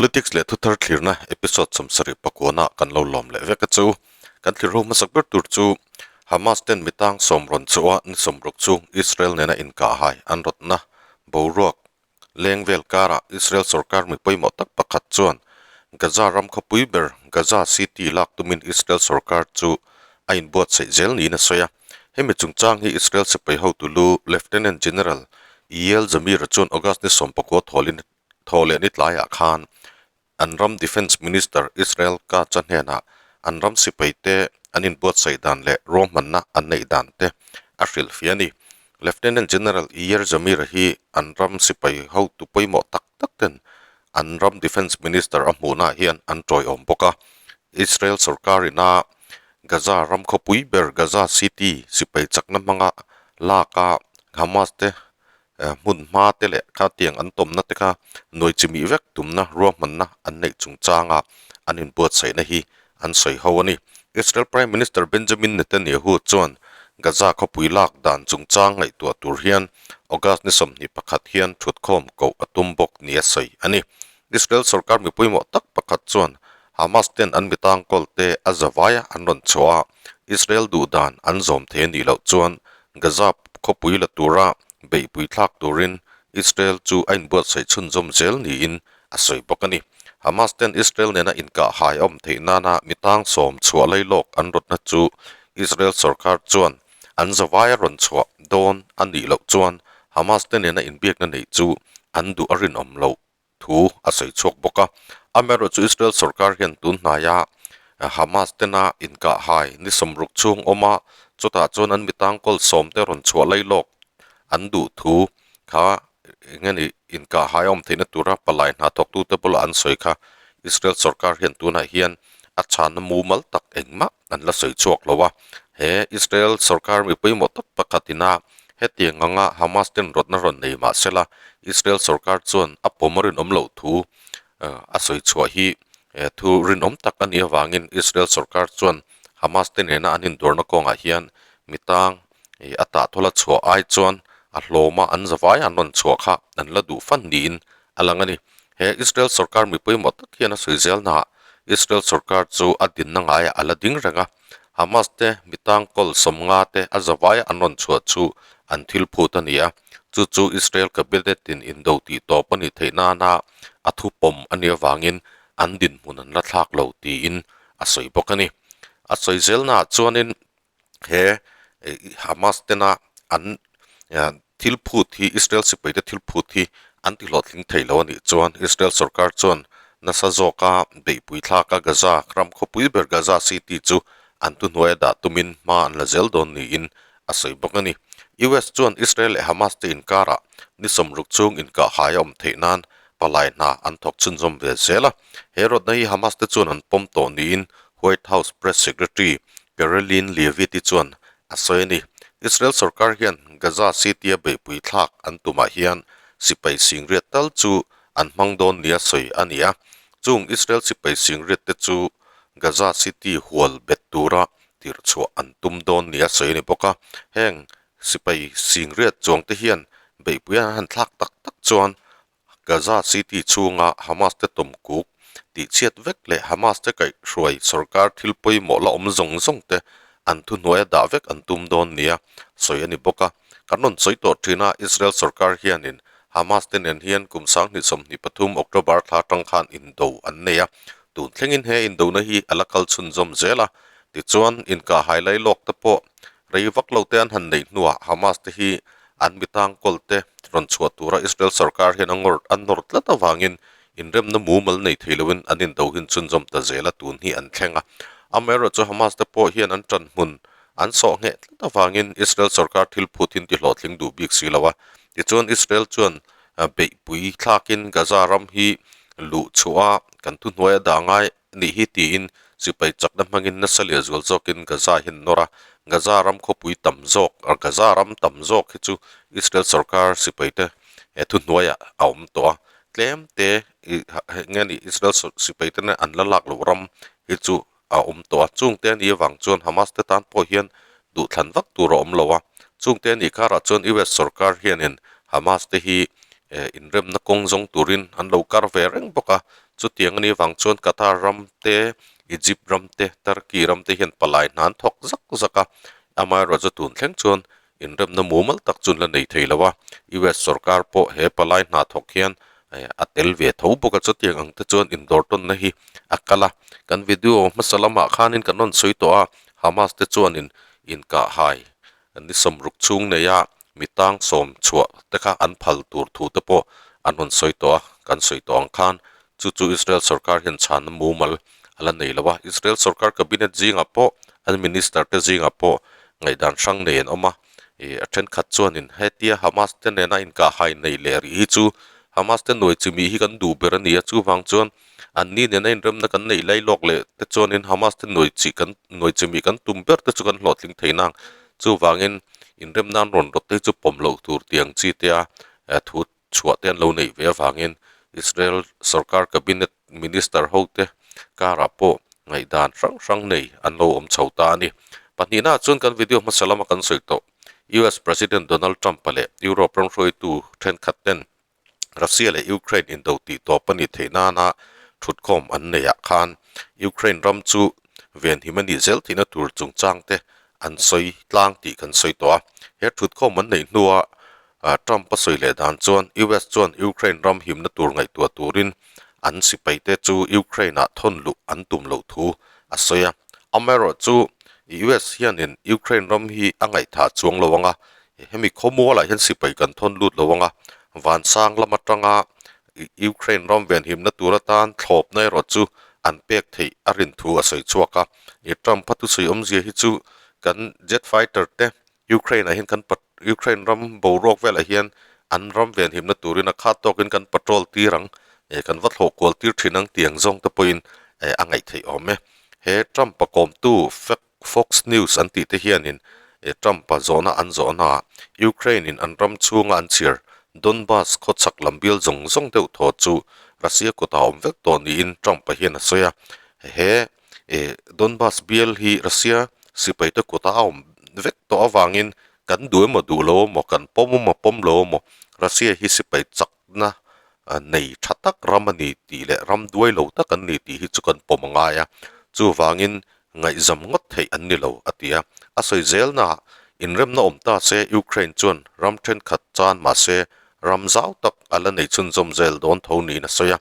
Politics leh thuthar thlirna episode 74 ah kan lo lawm leh vek a chu. Kan thlir ho hmasak ber tur chu Hamas ten mi tang sawm rawn chhuah a ni 60 chu Israel nena inkahhai an rawtna boruak leng vel karah Israel sorkar mi pawimawh tak pakhat chuan Gaza ram khawpui ber Gaza City lak tumin Israel sorkar chu a inbuatsaih zel niin a sawi a. Hemi chungchang hi Israel sipai hotu lu Lieutenant General Eyal Zamir-a chuan August ni 19 thawlin thaw leh ni tlaiah khan an ram Defence Minister Israel Katz-a hnenah an ram sipaite an inbuatsaih dan leh ruahmanna an neih dan te a hrilhfiah a ni. Lieutenant General Eyal Zamir-a hi an ram sipai hotu pawimawh tak tak ten an ram Defence Minister a hmuhnaah hian an tawiawm bawk a. Israel sorkarina Gaza ram khawpui ber Gaza City sipai chakna hmanga laka Hamas te hmun hma te leh kha tiang an tawmna te kha nuai chi mih vek tumna ruahmanna an neih chungchanga an inbuatsaihna hi an sawi ho a ni. Israel Prime Minister Benjamin Netanyahu chuan Gaza khawpui lak dan chungchang ngaihtuah tur hian August ni 21 hian thutkhawm koh a tum bawk nia sawi a ni. Israel sorkar mi pawimawh tak pakhat chuan Hamas ten an mi tangkawl te a zavaia an rawn chhuah a, Israel duh dan an zawm thei a nih loh chuan Gaza khawpui la tura beihpui thlak turin Israel chu a inbuatsaih chhunzawm zel niin a sawi bawk a ni. Hamas ten Israel nena inkahhai a awm theih nana mi tang sawm chhuah lailawk an rawtna chu Israel sorkar chuan an zavaia rawn chhuah dawn a nih loh chuan Hamas te nena inbiakna neih chu an duh a rinawm loh thu a sawi chhuak bawk a. Amaherawhchu Israel sorkar hian tun hnaia Hamas tena inkahhai ni 60 chhung awm a, chutah chuan an mi tangkawl sawm te rawn chhuah lailawk an duh thu kha eng nge ni inkahhai a awm theihna tura palai hna thawktute bulah an sawi kha Israel sorkar hian tunah hian a chhanna mumal tak engmah an la sawi chhuak lo a. He Israel sorkar mi pawimawh tak pakhatin a hetiang anga Hamas ten rawtna rawn nei mah sela Israel sorkar chuan a pawm a rinawm loh thu a sawi chhuah hi thu rinawm tak a nih avangin Israel sorkar chuan Hamas te nena an indawrna kawngah hian mi tang a tahtawla chhuah ai chuan a hlawma an zavai an rawn chhuah kha an la duh fan niin a lang a ni. He Israel sorkar mi pawimawh tak hian a sawi zelnaah Israel sorkar chu a dinna ngaiah a la ding reng a, Hamas te mi tangkawl 50 te a zavaia an rawn chhuah chu an thil phut a ni a, chu chu Israel cabinet in indo tih tawp a nih theih nana a thu pawm a nih avangin an dinhmun an la thlak lo tiin a sawi bawk a ni. A sawi zelnaah chuanin he Hamas tena an thil phut hi Israel sipaite thil phut hi an ti hlawhtling thei lo a nih chuan Israel sorkar chuan nasa zawka beihpui thlaka Gaza ram khawpui ber Gaza City chu an thuhnuaia dah tumin hma an la zel dawn niin a sawi bawk a ni. US chuan Israel leh Hamas te inkarah ni 60 chhung inkahhai a awm theih nan palai hna an thawk chhunzawm ve zel a. He rawtna hi Hamas te chuan an pawm tawh niin White House Press Secretary Karoline Leavitt-i chuan a sawi a ni. Israel sorkar hian Gaza City-a beihpui thlak an tumah hian sipai singriat tal chu an hmang dawn nia sawi a ni a. Chung Israel sipai singriat te chu Gaza City hual bet tura tirh chhuah an tum dawn nia sawi a ni bawk a. Heng sipai singriat chuang te hian beihpui an han thlak tak tak chuan Gaza City chhunga Hamas te tawmkuk tihchhiat vek leh Hamas te kaihhruai sorkar thil pawimawh la awm zawng zawng te an thuhnuaia dah vek an tum dawn nia sawi a ni bawk a. Kan rawn sawi tawh thin a, Israel sorkar hianin Hamas te nen hian kum 2023 October thla atang khan indo an nei a, tun thlengin he indona hi a la kal chhunzawm zel a. Tichuan, inkahhai lailawk te pawh Rei vak lo te an han neih hnuah Hamas te hi an mi tangkawl te rawn chhuah tura Israel sorkar hian a ngawr an nawr tlat avangin inremna mumal nei thei loin an indo hin chhunzawm ta zel a tun hi an thleng a. Amaherawhchu chu Hamas te pawh hian an tan hmun an sawh ngheh tlat avangin Israel sorkar thil phut hin tihlawhtling duh bik si lo a. Tichuan Israel chuan beihpui thlakin Gaza ram hi luh chhuah a kan thuhnuai a dah ngai nih hi tiin sipai chakna hmangin nasa leh zual zawkin Gaza hi an nawr a, Gaza ram khawpui tam zawk Gaza ram tam zawk hi chu Israel sorkar sipaite he thuhnuaiah a awm tawh a, tlem te nge ni Israel sipaite nen an la lak loh ram hi chu a awm tawh a, chungte a nih avang chuan Hamas te tan pawh hian duhthlan vak tur a awm lo a, chungte a nih karah chuan US sorkar hianin Hamas te hi inremna kawng zawng turin an lo kar ve reng bawk a. Chutiang a nih vang chuan Qatar ram te, Egypt ram te, Turkey ram te hian palai hna an thawk zak zak a, amaherawhchu tun thleng chuan inremna mumal tak chu an la nei thei lo a, US sorkar pawh he palai hna thawk hian a tel ve tho bawk a, chutiang ang te chuan indawr tawnna hi a kal a. Kan video hmasa lamah khanin kan rawn sawi tawh a, Hamas te chuanin inkahhai Ni sawmruk chhung neia mi tang sawm chhuah te kha an phal tur thu te pawh an rawn sawi tawh a, kan sawi tawh ang khan chu chu Israel sorkar hian chhanna mumal a la nei lo a, Israel sorkar cabinet zingah pawh an minister te zingah pawh ngaihdan hrang nei an awm a, ih a thenkhat chuanin hetia Hamas te nena inkahhai nei leh rih hi chu Hamas te nuai chimih hi kan duh ber a ni a, chuvang chuan An ni nena inremna kan neih lai lawk leh te chuanin Hamas te nuai chi kan nuai chimih kan tum ber te chu kan hlawhtling thei nang. Chuvangin inremna an rawn rawt te hi chu pawm loh tur tiang chi te a thu chhuah te an lo neih ve avangin Israel sorkar cabinet minister ho te karah pawh ngaihdan hrang hrang nei an lo awm chho ta a ni. Pahnihnaah chuan kan video hmasa lama kan sawi tawh US President Donald Trump-a leh Europe ram hruaitu thenkhat ten Russia leh Ukraine indo tih tawp a nih theih nana thutkhawm an neih ah khan Ukraine ram chu venhim a nih zel theihna tur chungchang te an sawi tlang tih kan sawi tawh a. He thutkhawm an neih hnua Trump a sawi leh dan chuan US chuan Ukraine ram himna tur ngaihtuah turin an sipai te chu Ukraine ah thawn luh an tum loh thu a sawi a. Amaherawhchu US hianin Ukraine ram hi a ngaihthah chuang lo ang a, Hemi khawmualah hian sipai kan thawn lut lo ang a, vansang lam atanga Ukraine ram venhimna tur atan thlawpna erawh chu an pek theih a rin thu a sawi chhuak a. I Trump a thusawi awmzia hi chu kan jet fighter te Ukraine ah hian kan Ukraine ram boruak velah hian an ram venhimna turin a khat tawkin kan patrol tir ang, kan va thlawh kual tir thin ang tih ang zawng te pawhin a ngaih theih awm e. He Trump a kawmtu Fox News an tih te hianin Trump-a zawhna an zawhnaah Ukraine-in an ram chhunga an chhiar Donbas khawchhak lam bial zawng zawng deuh thaw chu Russia kutah a awm vek tawh niin Trump-a hian a sawi a. He Donbas bial hi Russia sipaite kutah a awm vek tawh avangin kan duh emaw duh lo emaw, kan pawm emaw pawm lo emaw Russia hi sipai chakna nei tha tak ram a ni tih leh ram duai lo tak an ni tih hi chu kan pawm a ngai a. Chuvangin ngaihzam ngawt theih an ni lo, a ti a. A sawi zelnaah inremna awm ta se Ukraine chuan ram thenkhat chan mahse ram zau tak a la nei chhunzawm zel dawn tho niin a sawi a.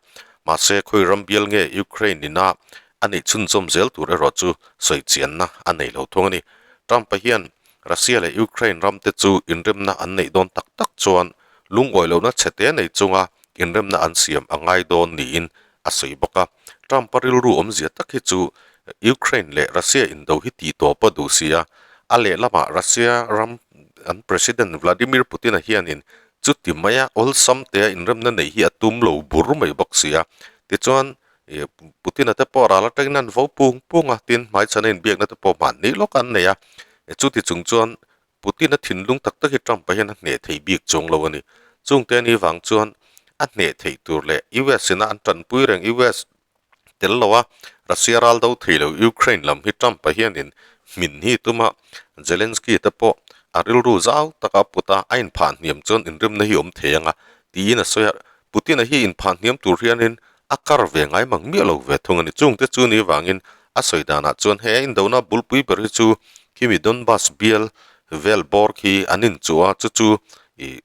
Mahse khawi ram bial nge Ukraine ina a neih chhunzawm zel tur erawh chu sawi chianna a nei lo thung a ni. Trump-a hian Russia leh Ukraine ramte chu inremna an neih dawn tak tak chuan lungawi lohna chhete nei chunga inremna an siam a ngai dawn niin a sawi bawk a. Trump-a rilru awmzia tak hi chu Ukraine leh Russia indo hi tih tawp a duh si a, a lehlamah Russia ram an President Vladimir Putin-a hianin chuti maia awlsam tea inremna neih hi a tum lo bur mai bawk si a. Tichuan, Putin-a te pawh ral atangin an vo pung pung a, tin hmaichhana inbiakna te pawh mahni lawk an nei a. Chuti chung chuan Putin-a thinlung tak tak hi Trump-a hian a hneh thei bik chuang lo a ni. Chungte a nih vang chuan a hneh theih tur leh US ina an tanpui reng US tel lo a, Russia ral do thei lo Ukraine lam hi Trump-a hianin hmin hi tum a, Zelensky te pawh a rilru zau taka a put a, a inphah hniam chuan inrimna hi awm thei ang a, tiin a sawi a. Putin-a hi inphah hniam tur hianin a kar ve ngai mang miah lo ve thung a ni. Chungte chu ni vangin a sawi danah chuan he indona bulpui ber hi chu khimi Donbas bial vel bawr khi an inchuh a, chu chu ih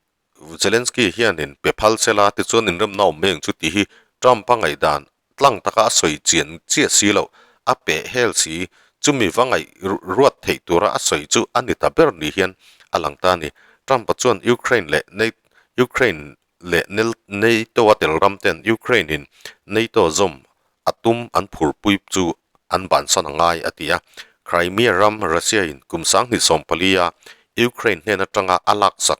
Zelensky hianin pe phal se la tichuan inremna awm mai ang chu tih hi Trump-a ngaihdan tlang taka a sawi chian chiah si loh, a peh hel si, chumi va ngaih ruat theih tura a sawi chu a ni ta ber ni hian a lang ta a ni. Trump-a chuan Ukraine leh Ukraine leh NATO a tel ram ten Ukraine in NATO zawm a tum an phurpui chu an bansan a ngai a ti a. Crimea ram Russia in kum 2014 a Ukraine hnen atanga a laksak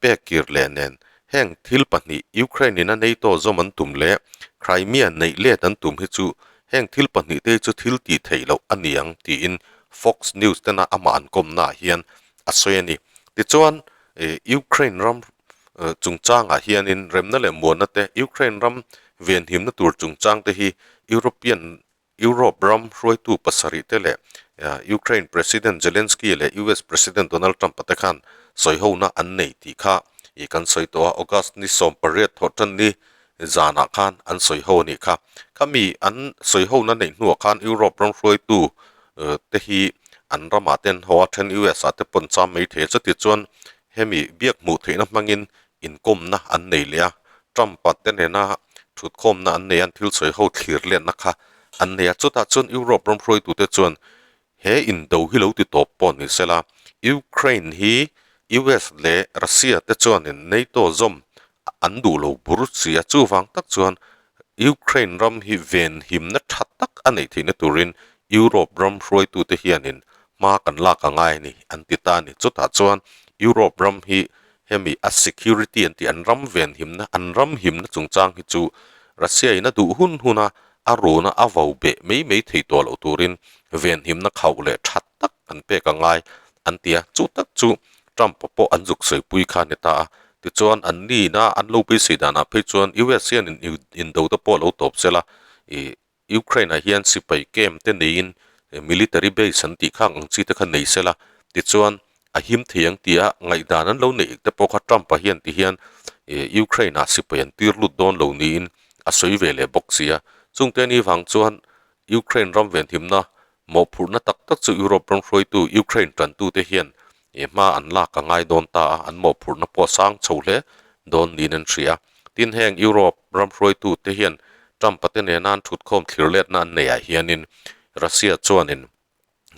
pek kir leh nen heng thil pahnih Ukraine in a NATO zawm an tum leh Crimea neih let an tum hi chu heng thil pahnih te hi chu thil tih theih loh a ni ang tiin Fox News tena amah an kawmnaah hian a sawi a ni. Tichuan Ukraine ram chungchangah hianin remna leh muanna te, Ukraine ram venhimna tur chungchang te hi European Europe ram hruaitu pasarih te leh Ukraine President Zelensky leh US President Donald Trump a te khan sawihona an nei tih kha ih kan sawi tawh a, August ni 18 thawh tan ni. zanah khan an sawi ho a nih kha. Khami an sawi hona neih hnuah khan Europe ram hruaitu te hi an ramah te an haw a, then US ah te pawh an cham mai thei a. Chuti chuan hemi biak hmuh theihna hmangin inkawmna an nei leh a, Trump-a te nena thutkhawmna an nei a, an thil sawi ho thlir letna kha an nei a. Chutah chuan Europe ram hruaitute chuan he indo hi lo ti tawp pawh ni sela, Ukraine hi US leh Russia te chuanin NATO zawm an duh lo bur si a, chuvang tak chuan Ukraine ram hi venhimna tha tak a neih theihna turin Europe ram hruaitute hianin hma kan lak a ngai a ni an ti ta a ni. Chutah chuan Europe ram hi hemi a security an tih an ram venhimna, an ram himna chungchang hi chu Russia in a duh hun hun a, a runa a vo beh mai mai thei tawh loh turin venhimna khauh leh tha tak an pek a ngai an ti a, chu tak chu Trump-a pawh an zuk sawipui kha a ni ta a. Tichuan, an nihna an lo beisei danah phei chuan US hian indo te pawh a lo tawp sela, ih Ukraine-ah hian sipai camp te neiin military base an tih khang ang chi te kha nei sela, tichuan a him thei ang tia ngaihdan an lo neih te pawh kha Trump-a hian ti hian Ukraine-ah sipai an tir lut dawn lo niin a sawi ve leh bawk si a. Chungte ni vang chuan Ukraine ram venhimna Mawhphurhna tak tak chu Europe ram hruaitu Ukraine tantute hian i hma an lak a ngai dawn ta a, an mawhphurhna pawh a sang chho hle dawn niin an hria. Tin, heng Europe ram hruaitute hian Trump-a te nena an thutkhawm thlirletna an neihah hianin Russia chuanin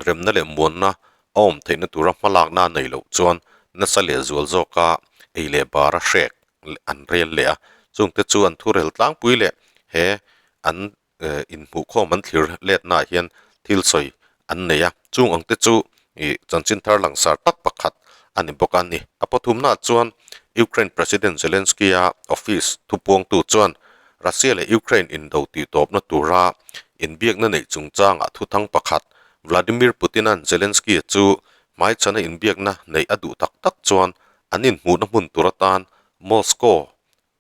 remna leh muanna a awm theihna tura hmalakna a nei loh chuan nasa leh zual zawka ei leh bara hrek an rel leh a, chungte chu an thurel tlangpui leh he an inhmuhkhawm an thlir letnaah hian thil sawi an nei a, chung ang te chu ih chanchin thar langsar tak pakhat a ni bawk a ni. A pathumnaah chuan Ukraine President Zelensky-a office thupuangtu chuan Russia leh Ukraine indo tihtawpna tura inbiakna neih chungchangah thuthang pakhat Vladimir Putin-a'n Zelensky-a chu hmaichhana inbiakna neih a duh tak tak chuan an inhmuhna hmun tur atan Moscow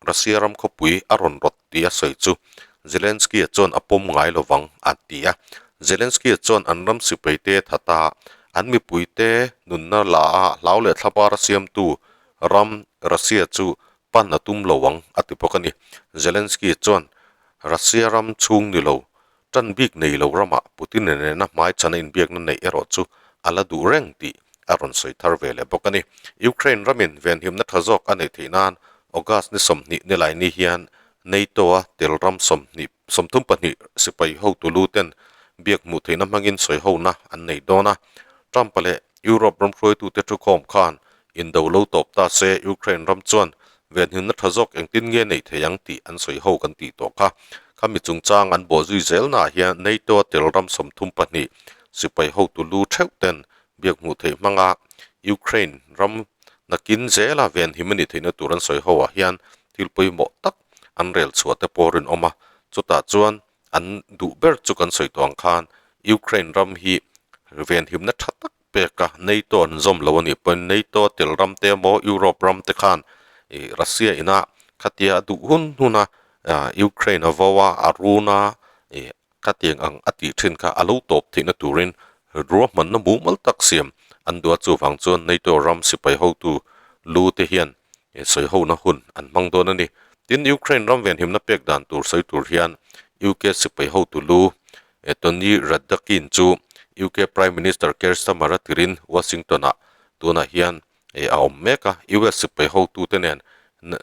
Russia ram khawpui a rawn rawt tih a sawi chu Zelensky-a chuan a pawm ngai lo vang a ti a. Zelensky-a chuan an ram sipaite thata an mipuite nunna la a hlau leh thlabara siamtu ram Russia chu pan a tum lo ang a ti bawk a ni. Zelensky-a chuan Russia ram chhung ni lo Tan bik nei lo ramah Putin-a nena hmaichhana inbiakna neih erawh chu a la duh reng tih a rawn sawi thar ve leh bawk a ni. Ukraine ramin venhimna tha zawk a neih theih nan August ni 20 nilai ni hian NATO-a tel ram 20 32 sipai hotu lu ten biak hmuh theihna hmangin sawihona an nei dawn a. Trump-a leh Europe ram hruaitute thukhawm khan Indo lo tawp ta se Ukraine ram chuan venhimna tha zawk engtin nge neih thei ang tih an sawi ho kan tih tawh kha. Khami chungchang an bawh zui zelnaah hian NATO tel ram 32 sipai hotu lu theuh ten biak hmuh theih hmanga Ukraine ram nakin zela venhim a nih theihna tur an sawi ho ah hian thil pawimawh tak an rel chhuah te pawh rinawm a. Chutah chuan an duh ber chu kan sawi tawh ang khan Ukraine ram hi venhimna tha tak pek a, NATO an zawm lo a nih pawhin NATO tel ram te emaw Europe ram te khan ih Russia ina khatia a duh hun hun a Ukraine a vo a, a run a ih khatiang ang a tih thin kha a lo tawp theihna turin ruahmanna mumal tak siam an duh a, chuvang chuan NATO ram sipai hotu lu te hian ih sawi hona hun an hmang dawn a ni. Tin, Ukraine ram venhimna pek dan tur sawi tur hian UK sipai hotu lu Tony Radakin chu UK Prime Minister Keir Starmer a tirin Washington-ah tunah hian a awm mek a. US sipai hotute nen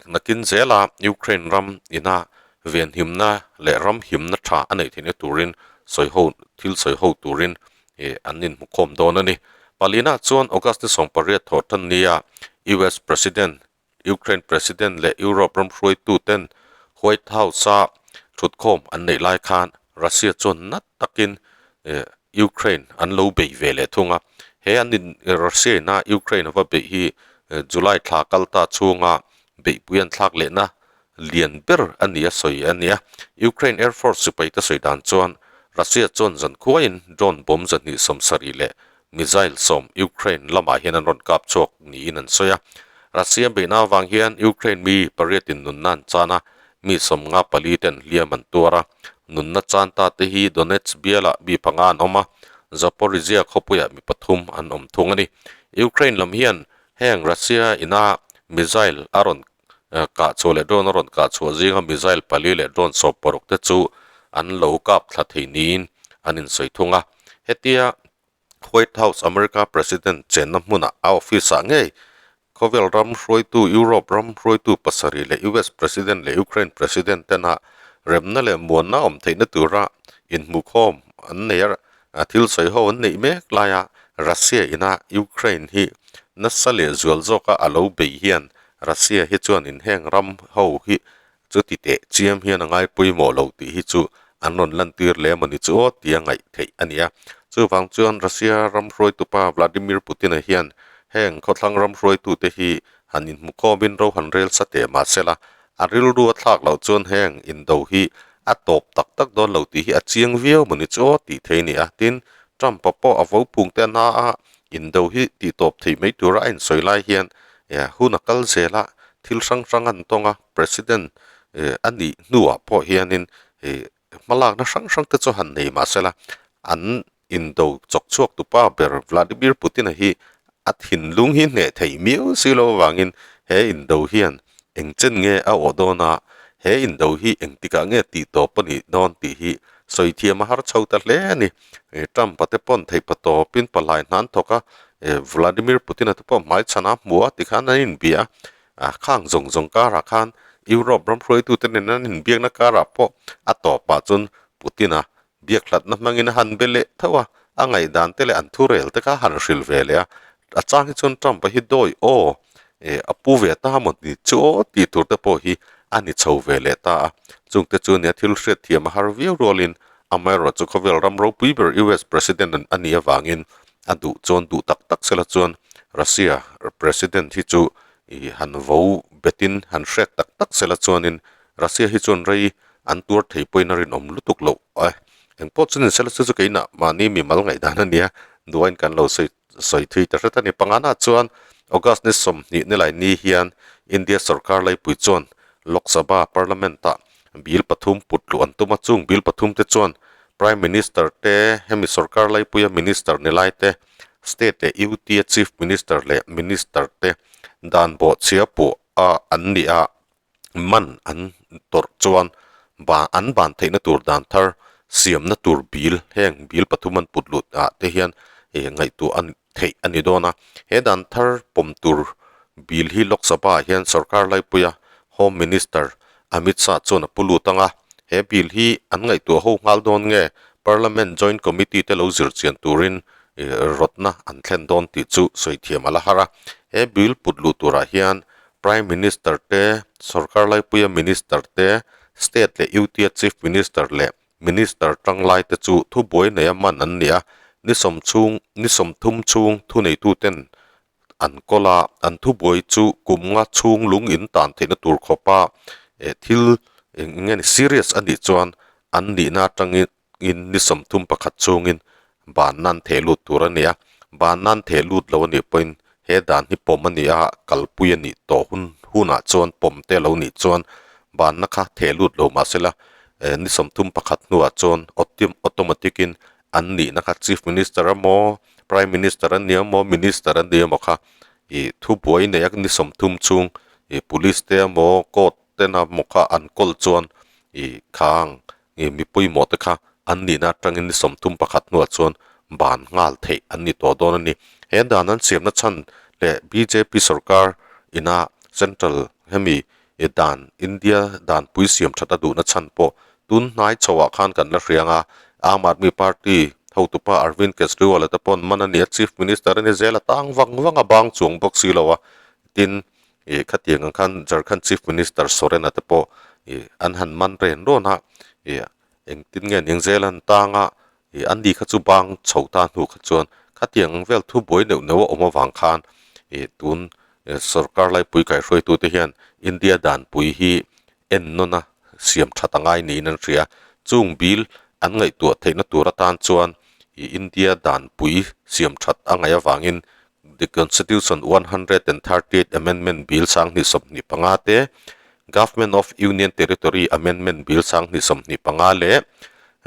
nakin zela Ukraine ram ina venhimna leh ram himna tha a neih theihna turin sawiho thil sawiho turin an inhmukhawm dawn a ni. Palina chuan August ni 18 thawh tan nia US President Ukraine President leh Europe ram hruaituten White House-a thutkhawm an neih lai khan Russia chuan nat takin Ukraine an lo bei ve leh thung a. He an in Russia ina Ukraine a va beih hi July thla kal ta chhunga beihpui an thlak lehna lian ber a ni a sawi a ni a. Ukraine Air Force sipaite sawi dan chuan Russia chuan zankhuaiin drone bomb 270 leh Missile 10 Ukraine lamah hian an rawn kap chhuak niin an sawi a. Russia beihna avang hian Ukraine mi pariatin nunna an chan a, mi 54 ten hliam an tuar a. Nunna chan ta te hi Donetsk bialah mi panga an awm a, Zaporizhzhia khawpuiah mi pathum an awm thung a ni. Ukraine lam hian heng Russia ina missile a rawn. Kah chhuah leh drone a rawn kah chhuah zinga missile pali leh drone 16 te chu an lo kap thla thei niin an insawi thung a. Hetia White House America President chenna hmunah a office ah ngei khawvel ram hruaitu Europe ram hruaitu pasarih leh US President leh Ukraine President tena remna leh muanna awm theihna tura inhmukhawm an nei a, thil sawi ho an neih mek laia Russia ina Ukraine hi nasa leh zual zawka a lo bei hian Russia hi chuan in heng ram ho hi chuti teh chiam hian a ngai pawimawh lo tih hi chu an rawn lantir leh emaw ni chu aw tia ngaih theih a ni a. Chuvang chuan Russia ram hruaitupa Vladimir Putin-a hian heng khawthlang ram hruaitute hi han inhmukhawmin ro han rel sa teh mah sela, a rilru a thlak loh chuan heng indo hi a tawp tak tak dawn lo tih hi a chiang viau emaw ni chu aw tih theih a ni a. Tin, Trump-a pawh a vo phung te a na a, Indo hi tih tawp thei mai tura a insawi lai hian hun a kal zel a, thil hrang hrang an tawng a, President a nih hnuah pawh hianin hmalakna hrang hrang te chu han nei mah sela, an indo chawk chhuak tupa ber Vladimir Putin-a hi a thinlung hi hneh thei miau si lo avangin he indo hian eng chen nge a awh dawn a, he indo hi engtikah nge tih tawp a nih dawn tih hi sawi thiam a har chho ta hle a ni. Trump a te pawn theih pa tawpin palai hna an thawk a, Vladimir Putin a te pawh hmaichhan a hmu a tikhan an inbia a, khang zawng zawng karah khan Europe ram hruaitute nen an inbiakna karah pawh a tawpah chuan Putin a biak hlatna hmangin a han be leh tho a, a ngaihdan te leh an thurel te kha a han hrilh ve leh a, a chang hi chuan Trump a hi dawi aw a pu ve ta maw ni chu aw tih tur te pawh hi a ni chho ve leh ta a, chungte chu nia thil hriatthiam a har viau rualin Amaherawhchu chu khawvel ram ropui ber US President a nih avangin a duh chuan duh tak tak sela chuan Russia President hi chu ih han vo betin han hrek tak tak sela chuanin Russia hi chuan rei an tuar thei pawhin a rinawm lutuk loh e. Engpawh chu ni sela chu chu keinah mahni mimal ngaihdan a nia, duain kan lo sawi sawi thui ta hret a ni. Pangana chuan August ni 20 nilai ni hian India sorkar laipui chuan Lok Sabha Parliament-ah Bill pathum put luh an tum a, chung bill pathum te chuan Prime Minister te, hemi sorkar laipuia Minister ni lai te, State leh UT a Chief Minister leh Minister te dan bawhchhia puh a an nih a, man an tawrh chuan ba an ban theihna tur dan thar siamna tur bill heng bill pathum an put luh ah te hian ih ngaihtuah a theih a ni dawn a, he dan thar pawm tur bill hi Lok Sabha ah hian sorkar laipuia Home Minister Amit Shah chuan a pu lut ang a, he bill hi an ngaihtuah ho nghal dawn nge Parliament Joint Committee te lo zir chian turin rawtna an thlen dawn tih chu sawi thiam a la har a. He bill put luh turah hian Prime Minister te, sorkar laipuia Minister te, State leh UT a Chief Minister leh Minister tanglai te chu thubuai neia man an ni a, ni sawm chhung ni 30 chhung thuneituten an kawl a, an thubuai chu kum nga chhung lung in tan theihna tur khawpa eh thil eng nge ni serious a nih chuan an nihna atangin ni 31 chhungin ban nan theh lut tur a ni a, ban nan theh lut lo a nih pawhin he dan hi pawm a ni a, kalpui a nih tawh hun hunah chuan pawm te lo nih chuan banna kha theh lut lo mahsela eh ni 31 hnuah chuan automatic in an nihna kha Chief Minister emaw Prime Minister an ni emaw Minister an ni emaw kha ih thubuai nei a ni 30 chhung ih Police te emaw Court ten emaw kha an kawl chuan ih khang ih mi pawimawh te kha an nihna atangin ni 31 hnuah chuan ban nghal theih an ni tawh dawn a ni. He dan an siamna chhan leh bjp sorkar ina Central hemi I dan, India dan pui siam that a duhna chhan pawh tun hnai chhoah khan kan la hriang a, Aam Aadmi Party hotupa Arvind Kejriwal-a te pawn man a ni a, Chief Minister a ni zel a, tang vang vang a bang chuang bawk si lo a, tin ih khatiang ang khan Jharkhand Chief Minister Soren-a te pawh ih an han man ren rawn a, ih engtin nge ning zel an tang a, ih an ni kha chu bang chho ta hnu kha chuan khatiang ang vel thu buai neuh neuh a awm avang khan ih tun Sorkar laipui kaihhruaitute hian India danpui hi ennawn a siam that a ngai niin an hria. Chung bill an ngaihtuah theihna tur atan chuan ih India danpui siam that a ngaih avangin The Constitution 138 Amendment Bill 2025 te, Government of Union Territory Amendment Bill 2025 leh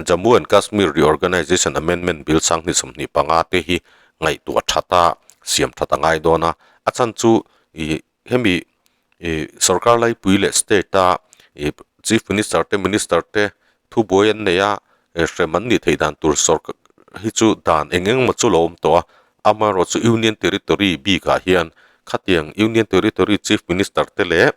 Jammu and Kashmir Reorganisation Amendment Bill 2025 te hi ngaihtuah that a, siam that a ngai dawn a. A chhan chu ih hemi Ih sorkar laipui leh state a ih chief minister te minister te thubuai an nei a eh hrem an nih theih dan tur sawrkar hi chu dan eng eng emaw chu lo awm tawh a amaherawh chu union territory bikah hian khatiang union territory chief minister te leh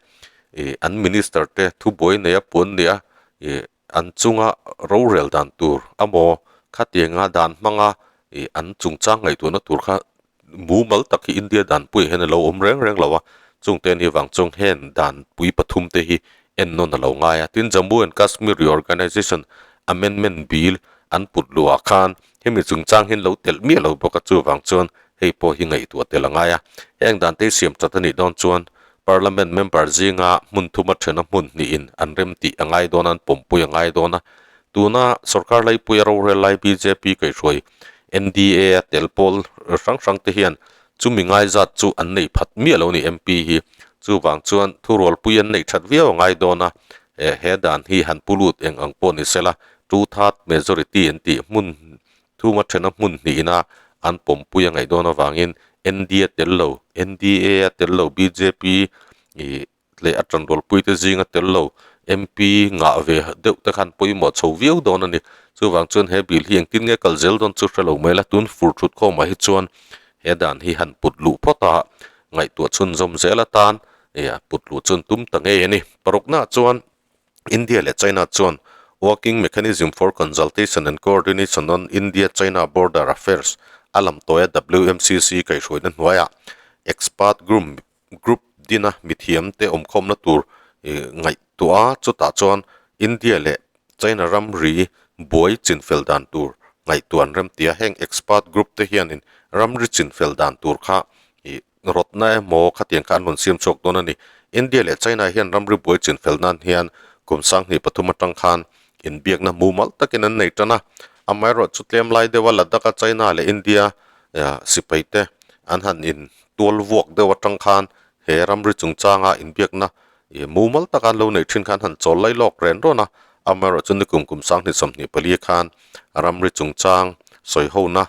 ih an minister te thubuai nei a puan nia ih an chunga rorel dan tur amaw khatianga dan hmanga ih an chungchang ngaihtuahna tur kha mumal tak hi India danpuiah hian a lo awm reng reng lo a, chungte ni vang chuan heng danpui pathum te hi en nawn a lo ngai a. Tin, Jammu and Kashmir Reorganisation Amendment Bill an put luhah khan hemi chungchang hian lo telh miah lo bawk a, chuvang chuan hei pawh hi ngaihtuah tel a ngai a. Heng dante hi siam that a nih dawn chuan Parliament member zinga hmun thuma thena hmun hnihin an rem tih a ngai dawn a, an pawmpui a ngai dawn a. Tuna sorkar laipuia rorel lai bjp kaihhruai NDA a tel pawl hrang hrang te hian chumi ngaizat chu an nei phat miah lo ni MP hi. Chuvang chuan thurualpui an neih that viau a ngai dawn a, he dan hi han pu lut eng ang pawh ni sela two third majority an tih hmun thuma thena hmun hnihna an pawmpui a ngaih dawn avangin NDA tel lo NDA a tel lo bjp ih leh a tanrualpui te zinga tel lo MP ngah ve deuh te khan pawimawh chho viau dawn a ni. Chuvang chuan he bill hi engtin nge kal zel dawn chu hre lo mai la, tun fur thut khawmah hi chuan he dan hi han put luh phawt a, ngaihtuah chhunzawm zel atan ih put luh chun tum ta ngei a ni. Paruknaah chuan India leh China chuan Working Mechanism for Consultation and Coordination on India-China Border Affairs a lam tawia WMCC kaihhruaina hnuaiah Expert Group Group dina mithiam te awmkhawmna tur ih ngaihtuah a, chutah chuan India leh China ramri buai chinfel dan tur ngaihtuah an rem ti a, heng expert group te hianin ramri chinfel dan tur kha ih rawtna emaw khatiang kha an rawn siam chhuak dawn a ni. India leh China hian ramri buai chinfel nan hian kum 2003 atang khan inbiakna mumal takin an nei tan a, amaherawhchu chu tlem lai deuha Ladakh a China leh India sipai te an han in tual vuak deuh atang khan he ramri chungchanga inbiakna ih mumal taka an lo neih thin khan han chawl lai lawk ren rawn a, amaherawhchu nikum kum 2024 khan ramri chungchang sawi hona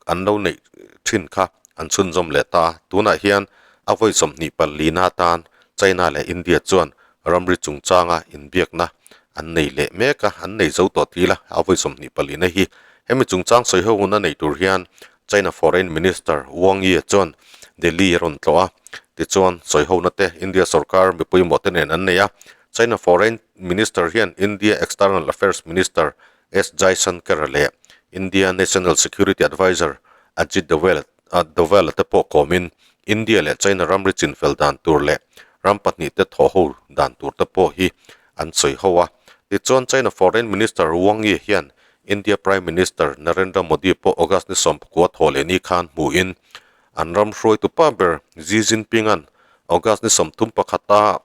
an lo neih thin kha an chhunzawm leh ta a, tunah hian a vawi 24 na atan China leh India chuan ramri chungchanga inbiakna an nei leh mek a, an nei zo tawh ti ila a vawi 24 na hi hemi chungchang sawi ho hun a nei tur hian China Foreign Minister Wang Yi chuan Delhi a rawn tlawh a, tichuan sawi hona te India sorkar mipui mawh te nen an nei a. China Foreign Minister hian India External Affairs Minister S Jaishankar leh India National Security Adviser Ajit Doval Doval te pawh kawmin India leh China ramri chinfel dan tur leh ram pahnih te thawh ho dan tur te pawh hi an sawi ho a. Tichuan China Foreign Minister Wang Yi hian India Prime Minister Narendra Modi pawh August ni 19 thaw leh ni khan hmuhin an ram hruaitu pa ber Xi Jinping-a'n August ni 31 a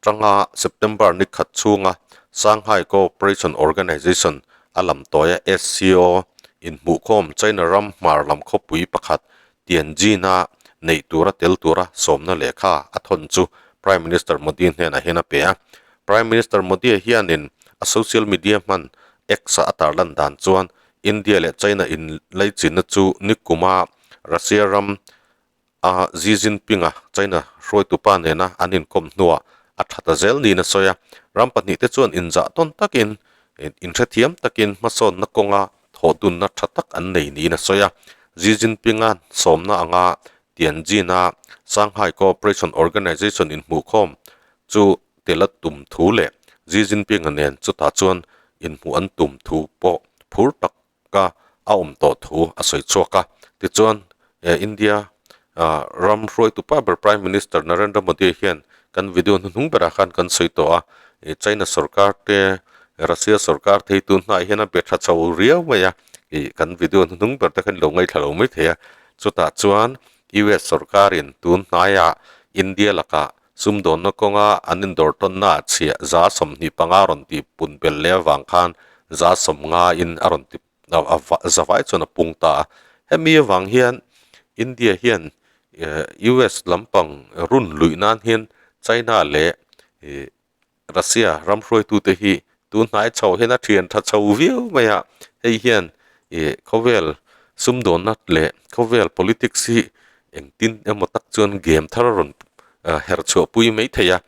tanga September ni khat chhunga Shanghai Cooperation Organization a lam tawia SCO inhmuhkhawm China ram hmar lam khawpui pakhat Tianjin-a neih tura tel tura sawmna lehkha a thawn chu Prime Minister Modi hnenah hian a pe a. Prime Minister Modi hianin a social media hman X-a a tarlan dan chuan India leh China inlaichinna chu nikuma Russia ram a Xi Jinping-a China hruaitupa nena an inkawm hnuah a tha ta zel niin a sawi a. Ram pahnihte chuan inzah tawn takin inhrethiam takin hmasawnna kawnga thawhdunna tha tak an nei niin a sawi a. Xi Jinping-a sawmna anga Tianjin-a Shanghai Cooperation Organization inhmuhkhawm chu tel a tum thu leh Xi Jinping-a nen chutah chuan inhmuh an tum thu pawh phur taka a awm tawh thu a sawi chhuak a. Tichuan, India ram hruaitu pa ber Prime Minister Narendra Modi hian kan video hnuhnung berah khan kan sawi tawh a, China sorkar te, Russia sorkar te hi tun hnaah hian a be tha chho riau mai a, kan video hnuhnung ber te khan i lo ngaithla lo mai thei a. Chutah chuan US sorkarin tun hnaiah India lakah Sumdawnna kawnga an indawr tawnna ah chhiah 25 rawn ti pun belh leh avang khan 90 in a rawn ti zavai chuan a pung ta a. Hemi avang hian India hian US lampang run luih nan hian China leh Russia ram hruaitute hi tun hnai chho hian a thian tha chho viau mai a. Hei hian khawvel sumdawnna leh khawvel politics hi engtin emaw tak chuan game thar a rawn. her chhuah pui mai thei a,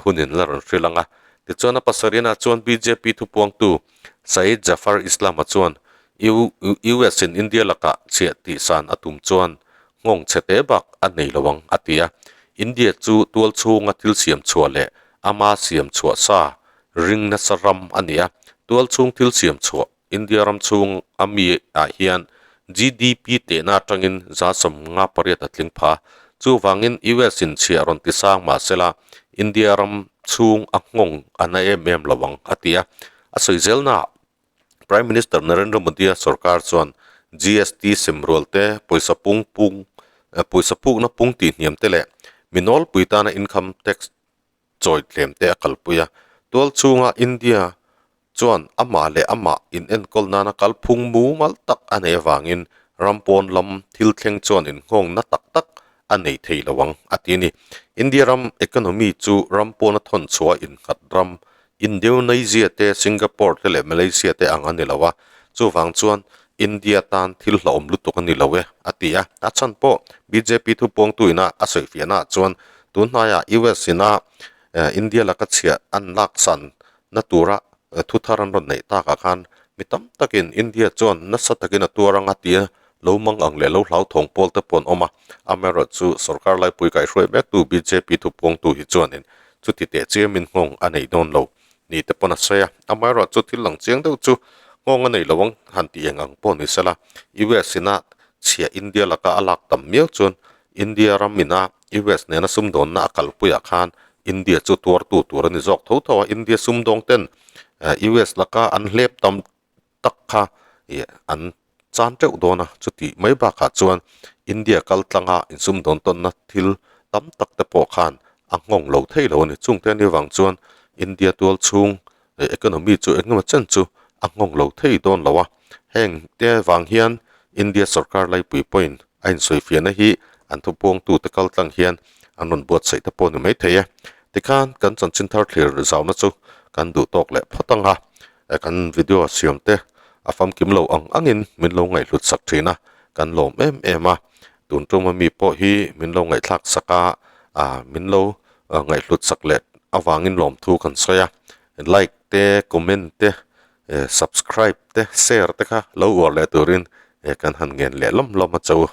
hunin la rawn hrilh ang a. Tichuan a pasarihna chuan bjp thupuangtu Syed Jafar Islam-a chuan US in India lakah chhiah tihsan a tum chuan nghawng chhe te bak a nei lo ang a ti a. India chu tual chhunga thil siam chhuah leh ama siam chhuah sa ring nasa ram a ni a. Tual chhung thil siam chhuah India ram chhung a mi ah hian GDP tehna atangin 58% a tling pha. Chuvangin US in chhiah rawn ti sang mah sela India ram chhung a nghawng a na em em lo ang a ti a. A sawi zelnaah Prime Minister Narendra Modi-a sorkar chuan GST sem rual te, pawisa pung pung pawisa pukna pung tih hniam te leh mi nawlpui tana income tax chawi tlem te a kalpui a. Tual chhunga India chuan amah leh amah inenkawl nana kalphung mumal tak a nei avangin ram pawn lam thil thleng chuan inngawngna tak tak a nei thei lo ang a ti a ni. India ram economy chu ram pawna thawn chhuah innghat ram Indonesia te, Singapore te leh Malaysia te ang a ni lo a, chuvang chuan India tan thil hlauhawm lutuk a ni lo e a ti a. A chhan pawh bjp thupuangtu ina a sawifiahnaah chuan tun hnaiah US ina India laka chhiah an laksan na tura thu thar an rawn neih takah khan mi tam takin India chuan nasa takin a tuar anga tia lo mang ang leh lo hlauthawng pawl te pawh an awm a. Amaherawhchu sorkar laipui kaihhruai mektu bjp thupuangtu hi chuanin chuti teh chiamin nghawng a nei dawn lo ni te pawn a sawi a. Amaherawhchu thil lang chiang deuh chu nghawng a nei lo ang han tih eng ang pawh ni sela US ina chhiah India laka a lak tam miau chuan India ram ina US nena sumdawnna a kalpuiah khan India chu tuartu tur a ni zawk tho tho a, India sumdawng ten US laka an hlep tam tak kha ih an chan teuh dawn a, chuti mai bakah chuan India kal tlanga insumdawn tawnna thil tam tak te pawh khan a nghawng lo thei lo a ni. Chungte ani vang chuan India tual chhung economy chu engemaw chen chu a nghawng lo thei dawn lo a, heng te vang hian India sorkar laipui pawhin a insawifiahna hi an thupuangtute kal tlang hian an rawn buatsaih te pawh ni mai thei e. Tikhan kan chanchin thar thlir zauna chu kan duh tawk leh phawt ang a, kan video siam te a famkim lo ang angin min lo ngaihhlut sak thin a, kan lawm em em a. Tun tuma mi pawh hi min lo ngaihthlak sak a, min lo ngaihhlut sak leh avangin lawmthu kan sawi a, like te comment te subscribe te share te kha lo uar leh turin kan han ngen leh lawm lawm a che u.